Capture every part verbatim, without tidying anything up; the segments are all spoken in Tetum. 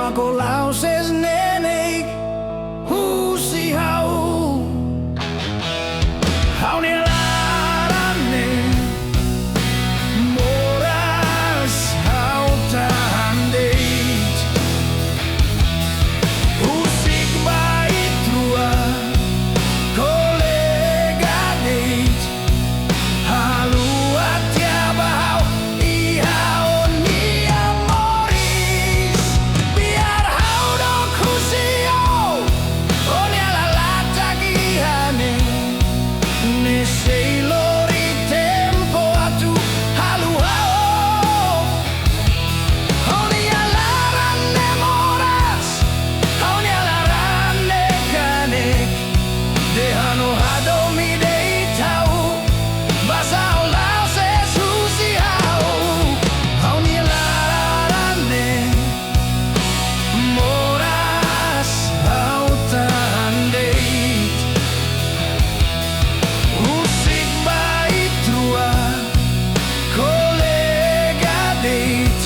Mak La'ós neineik husi ha'u. Ha'u-nia laran ne'e moras, ha'u tahan de'it. Husik ba ita rua, kolega de'it. Haluha tiha ba ha'u iha ó-nia moris. Biar ha'u dook husi ó, ó-nia lalatak iha ne'e. Ne'e sei lori tempu atu haluha ó. Ha'u-nia laran ne'e moras, ha'u-nia laran ne'e kanek. Dehan ó hadomi de'it ha'u, basá ó la'ós husi ha'u. Ha'u-nia laran ne'e moras, ha'u tahan de'it. Husik ba ita rua, kolega de'it.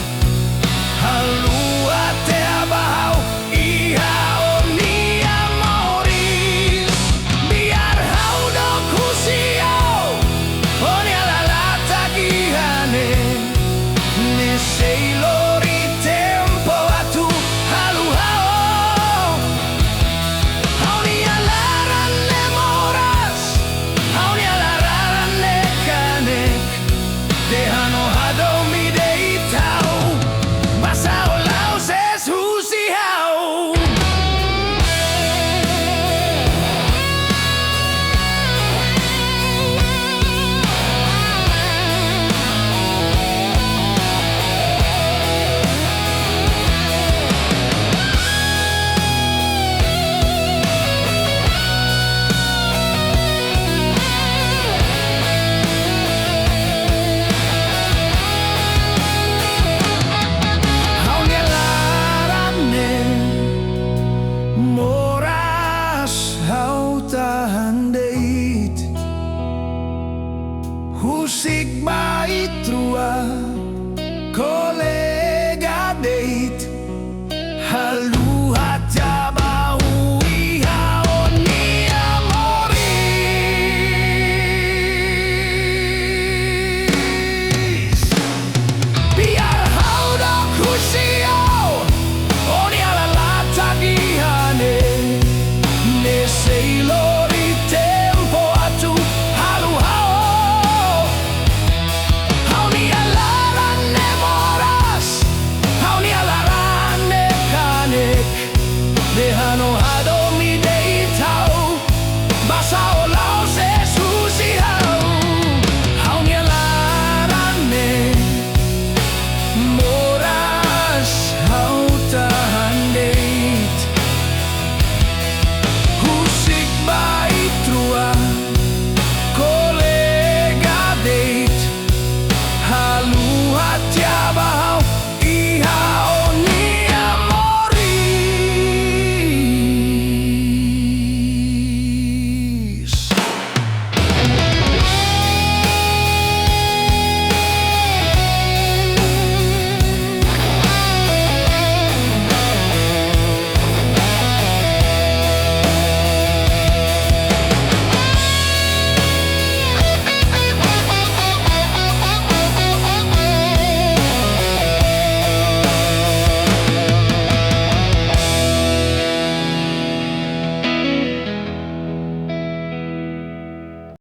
Haluha tiha ba ha'u iha ó-nia moris. Biar ha'u dook husi ó, ó-nia lalatak iha ne'e. Ne'e sei